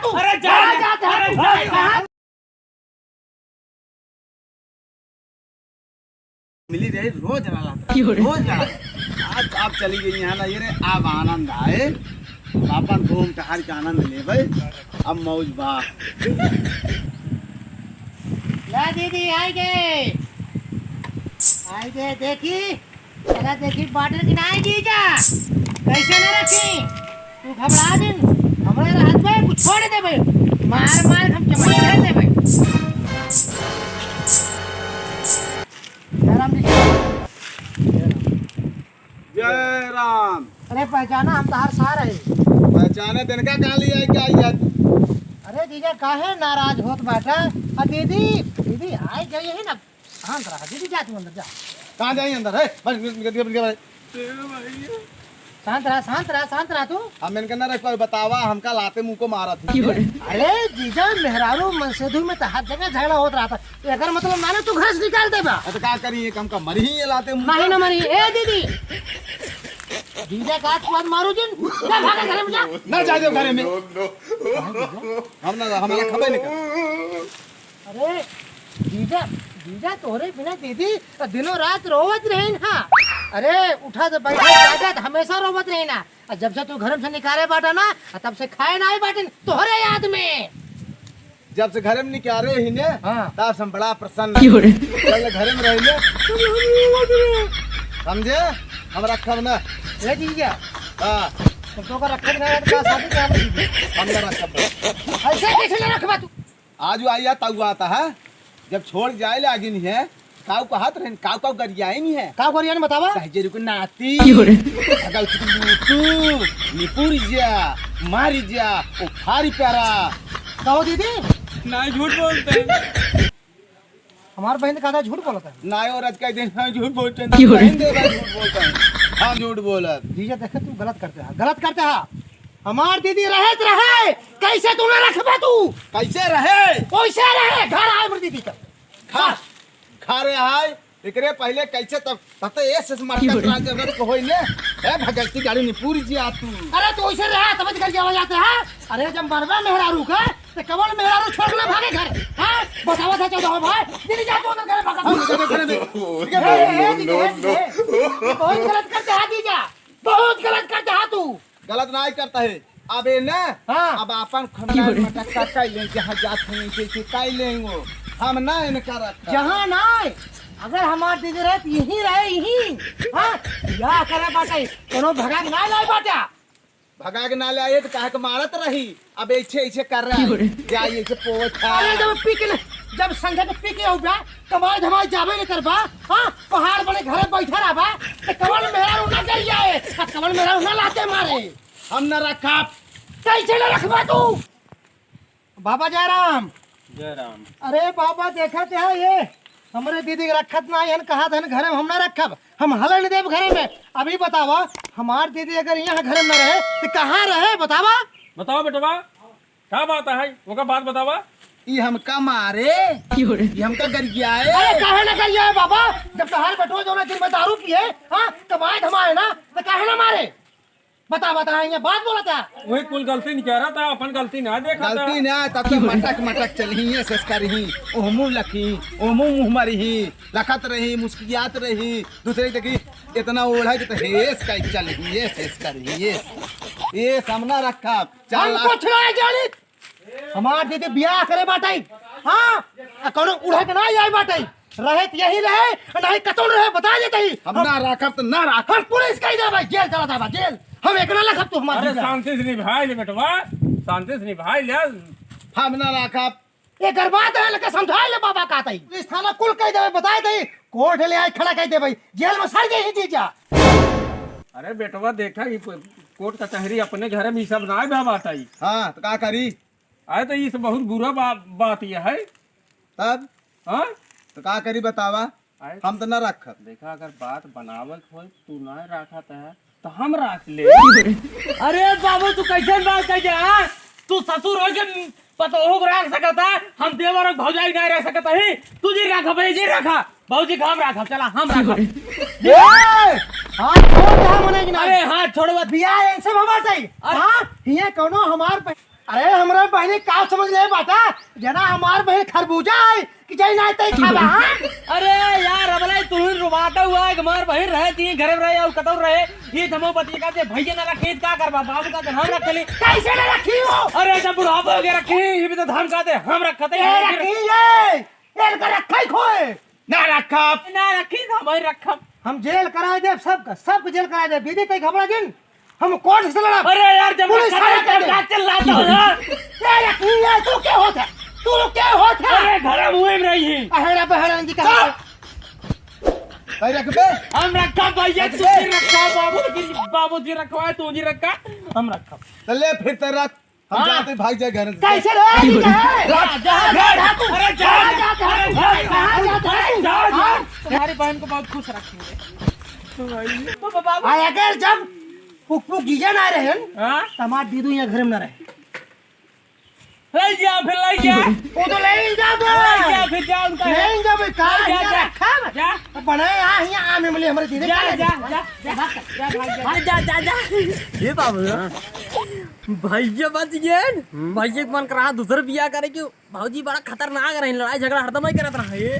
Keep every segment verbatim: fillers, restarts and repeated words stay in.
अरे जा, जा, जा, जा, अरे जा, जा। जा। मिली रहे, रोज लड़ात रहा, क्यों रे? रोज लड़ात। आज आप चली गई यहाँ ना, ये रे, अब आनंद आए, अपन घूम टहर के आनंद लेबे, अब मौज बा। ला दीदी, आइ गए, आइ गए, देखी, चला देखी, बाटन कि नाहीं जीजा, कैसे न रखी? तू घबरा जिन, हमरे रहत में कुछ छोड़ देबे, मार मार हम चमक कर देबे। जय राम जी। जय राम। अरे पहचाना, हम तहार सार है। पहचाने दिन का कहाँ ले आए, क्या याद? अरे जीजा, काहे नाराज होत बाटा? आ दीदी, दीदी आइ गई है ना, शांत रहा दीदी, जा तू अंदर जा। कहाँ जाई अंदर है? बस, बस, बस, बस, बस। शांत रहा, शांत रहा, शांत रहा तू। हम इनके ना रख पाए, बतावा, हमका लाते मुँह को मारत ही। क्यों रे? अरे जीजा, मेहरारू मनसेधु में तो हर जगह झगड़ा होत रहता, तो एकर मतलब ना ना तू घर से निकाल देबा। अरे तो का करी, ये हमका मरी ही ये लाते मुँह नहीं को। ना मरी। ए दीदी, जीजा का स्वाद मारू जिन, जा भागे घरे में जा। ना जा दो घरे में। हम ना, हमारा खबर नहीं कर। अरे जीजा, जीजा तोहरे बिना दीदी दिनों रात रोवत रही ना। अरे उठत बैठत जागत हमेशा रोवत रही ना। आ जब से तू घर में से निकाले बाटा ना, आ तब से खाए ना आई बाटिन तोहरे याद में। जब से घर में निकाले ही ने, हाँ। तब से हम बड़ा प्रसन्न। क्यों रे? पहले घर में रह ले, समझे? हम रखब ना। ए जीजा। हाँ। तो तोका रखब ना, तो का शादी क्या होगी? हम ना रखब। ऐसे कैसे ना रखबा तू? आज वो आइया तउ आता है, जब छोड़ जाए लागिन है, काऊ कहत रहन, काऊ काऊ गरियाइन है। काऊ गरियाइन बतावा? सहजे रुक नाती। क्यों रे? अगर तू लूटू, निपुर जा, मारी जा, ओ फारी प्यारा। कहो दीदी। ना झूठ बोलते हैं। हमार बहन कहता है झूठ बोलता है। ना और आज का दिन हाँ झूठ बोलते हैं। क्यों रे? बहन देवा झूठ बोलता है। हाँ झूठ बोलत। जीजा देखे तू गलत करते है, गलत करते है। हमार दीदी रहे त रहे, कैसे तू ना रखबा तू? कैसे रहे? कैसे रहे? घर आए मोर दीदी का। खा, खा रे आए, एकरे पहले कैसे तब, तब तो ऐसे से मटका क्यों रे? राज जगत को होई ने। ए भगलती गाड़ी निपुर जी आ तू। अरे तू ऐसे रहा, समझ कर जावा जाते हैं। अरे जब मरबा मेहरारू का, तो कवन मेहरारू छोड़ के ना भागे घर? हाँ? बतावा था चौदह भाई, दीदी जा तू अंदर घर भागा। हम निकल गए घर में। ए, ए, ए, दीदी, ए, दीदी, ए, बहुत गलत करते हैं जीजा, बहुत गलत करते हैं तू। गलत नाहीं करता है। अब ये ना, हाँ। अब आपन खानदान मटक्का कइ लें, जहाँ जात हैं, इनके, इनके कइ लें वो। हम ना इनका रखा। जहाँ ना, अगर हमार दीदी रहे, तो यहीं रहे, यहीं। हाँ? या करे बाटे, कोनो भगा के ना लाए बाटे। भगा के ना लाए, तो काहे के मारत रही? अब ऐसे, ऐसे कर रहा है। क्यों रे? जा, ऐसे पोत खा। अरे, जब पी के न-, जब संझा के पी के आउबा, कमाई धमाई जाबे न करबा, हाँ? पहाड़ बने घरे बैठा रहबा, तो कवन मेहरारू ना कर जाए, आ कवन मेहरारू ना लाते मारे। हम ना रखब। कैसे ना रखबा तू? बाबा जयराम। जयराम। अरे बाबा, देखत है ये, हमरे दीदी के रखत ना है, कहत है घरे में हम ना रखब, हम हले नहीं देब घरे में। अभी बतावा, हमार दीदी अगर यहाँ घरे में ना रहे, तो कहाँ रहे, बतावा? बताओ बेटवा, का बात है? ओका बात बतावा। ई हमका मारे, क्यों रे? ई हमका गरियाए। अरे काहे ना गरियाए बाबा, जब तोहार बेटवा जौना दिन में दारू पिए, हाँ, कमाए धमाए ना, तो काहे ना मारे? बता, बता, ये बात बोला था। वही कुल गलती नहीं कह रहा था, अपन गलती ना देखा था। गलती ना, तब तो मटक मटक चलही, ये सेस करही, ओहमू लखी, ओहमू मुँह मरही, लखत रही, मुस्कियात रही, दूसरे की देखी, इतना ओढ़ा कि तो हेस का चलही, ये सेस करही, ये, ये सामना रखा, चल हम आ। कुछ ना जानी। हमार दीदी बियाह करे बाटई। हाँ, आ कौनो उड़े के ना आई बाटई। रहे त यही रहे, नहीं कतौ रहे, बता देते ही। हम ना राखब त ना राखब। हम पुलिस कही देबे, जेल चला जाबा, जेल। हम एक ना रखब तू हमार अरे दीदी। शांति से निभाई ले बेटवा, शांति से निभाई ले। हम ना राखब। ये गरबा दे लेके समझाई ले बाबा का तई। पुलिस थाना कुल कही देबे, बताई दे। कोर्ट ले आई खड़ा कही देबे, जेल में सड़ जाई जीजा। अरे बेटवा देखा, ये कोर्ट कचहरी अपने घर में ई सब ना बा बाटई। हाँ, तो का करी? अरे तो ई सब बहुत बुरा बा-, बात ये है। तब? हाँ? तो का करी बतावा? अरे हम तो ना रखब। देखा, अगर बात बनावे के होई, तू ना राखत है, तो हम राख ले। अरे बाबू, तू कैसे बात कर दे, हाँ? तू ससुर हो के पतोहू को राख सकता है, हम देवर और भौजाई ना रह सकता है। तू जी राखा भाई, जी राखा। भौजी का हम राखब, चला, हम राखब। ए! हाथ छोड़ दे, मने कि ना? अरे, हाथ छोड़वा। बियाह ऐसे में बात है। अरे। हाँ? हियाँ कौनो हमार पे अरे हमरे बहिनी का समझ ले बाटा, जना हमार बहिन खरबूजा है कि जई नाहीं तई खाबा, हाँ? अरे यार, अब ले तू ही रुबाता हुआ है कि हमार बहिन रहे, तीन घर में रहे और कतौ रहे, ये धमो पति कहते भैया ना रखे, का करबा? बाबू कहते हम रख ले। कैसे ना रखी हो? अरे जब बुढ़ापा हो गया रखी, ये भी तो धान कहते हम रखते ये हैं। रखी ये, ये का रखा ही खोए। ना रखब। ना रखी, हम ही रखब। हम जेल कराए देब सबका, सबका जेल कराए देब। दीदी, तई घबरा जिन, हम कोर्ट से लड़ब। अरे यार, जब पुलिस रखा थाने है, तब कर दे। का चिल्लाता हो यार? ए, रखी है, तू क्या होता है? तू क्या होता है? अरे, घर में हुए में रही है। अहड़ा बहड़ा जी का चुप। भाई रख बे। हम रखब भैया, रख तू बे। जी रखा, बाबू जी, बाबू जी रखवा, तू जी रखा, हम रखब। चले फिर तेरा हम हाँ। जाते भाग जाए घर से। कैसे रे? अरे जा, जा, जा, जा, जा, तू। अरे जा, जा, जा, जा, अरे तू। जा, जा, जा, जा, जा, जा। हाँ? तुम्हारी बहन को बहुत खुश रखेंगे। तो भाई, तो बाबा, आ, अगर जब पुक पुक जीजा ना रहे, हाँ? तो हमार दीदू यहाँ घर में ना रहे। ले जा, फिर ले जा। वो तो ले ही जा बे। ले जा, फिर जा, उनका ले ही जा बे, का ले जा, यहाँ जा, रखा बे। जा। अब बनाए यहाँ, यहाँ आम इमली हमारे दीदी जा, का ले जा, जा। जा, जा, जा, भाग जा। भाग जा, जा, जा। ये बाबू, हाँ। भैया बच गए। हम्म। भैया के मन करा दूसर बियाह करे के। भौजी बड़ा खतरनाक रही, लड़ाई झगड़ा हरदम ही करत रहा। ये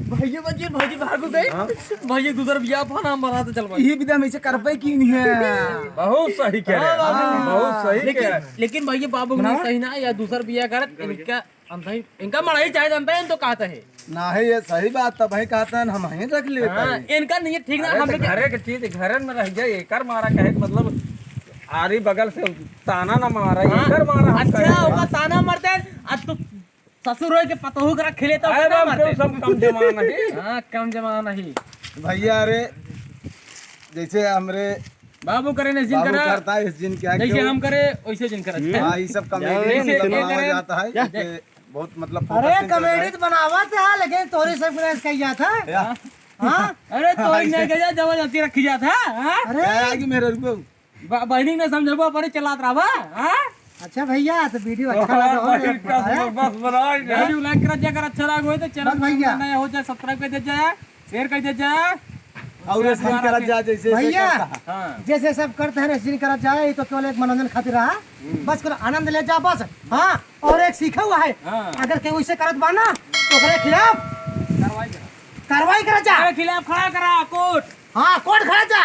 भैया बच गए, भौजी भाग गए। हाँ। भैया दूसर बियाह पर नाम बना तो चल भाई। ये विधा में से करबे की नहीं है। बहुत सही कह रहे हैं। हाँ, बाबू। बहुत सही लेकिन, कह रहे हैं। लेकिन भैया बाबू बनाओ। नहीं सही ना, या दूसर बियाह करत, इनका हम भाई, इनका मड़ाई चाहे जानता है, तो कहता है। नहीं, ये सही बात, तब ही कहता है, हम ही रख लेते हाँ, हैं। इनका नहीं है, ठीक ना, अरे, हम तो लोग घरे के चीज घरे में रह जाए, एकर मारा कहे के मतलब, आरी बगल से ताना ना मारा, हाँ, एकर मारा हम अच्छा, कहे, ओका हाँ। ताना मारते हैं, अब तू ससुर होए के पतोहू के रख ले तो अरे, ओका ना बाप रे, मारते। सब कम जमाना नहीं। हाँ, कम जमाना नहीं। भैया, अरे, जैसे हमरे बाबू करे ने जिन बाबू करा, करता है, इस जिन क्या जैसे क्यों? हम करे, वैसे जिन करा। हाँ, ये सब कॉमेडी जैसे मतलब एक बनाया करे, जाता है, जा। जैसे बहुत मतलब अरे, फोकस नहीं कर रहा है। कॉमेडी तो बनावत है, लेकिन तोरे सब के कही जात है। या। हाँ? अरे, तोरी ऐसे। नहीं गया, जबरदस्ती रखी जात है, हाँ? अरे। क्या आगे मेरे रुको? ब-, बहिनी ने समझबो, पर चलात रहबा, हाँ? अच्छा भैया, तो वीडियो अच्छा लगा हो, हाँ, भाई, बस, है? बस बनाओ यार। वीडियो लाइक करा, जेकर अच्छा लगा हो तो चैनल बस भैया। नया हो जाए, सब्सक्राइब कर दे जाए, शेयर कर दे जाए। और ऐसे करत जा, जैसे, जैसे भैया, करता है। हाँ। जैसे सब करते हैं, ऐसे करत जाए, ये तो केवल एक मनोरंजन खातिर रहा। हम्म। बस केवल आनंद ले जा बस। हाँ, और एक सीखा हुआ है, हाँ। अगर केहू ऐसे करत बा ना, तो ओकरे खिलाफ कार्रवाई करा। कार्रवाई करा जा। ओकरे खिलाफ खड़ा करा कोर्ट। हाँ, कोर्ट खड़ा जा।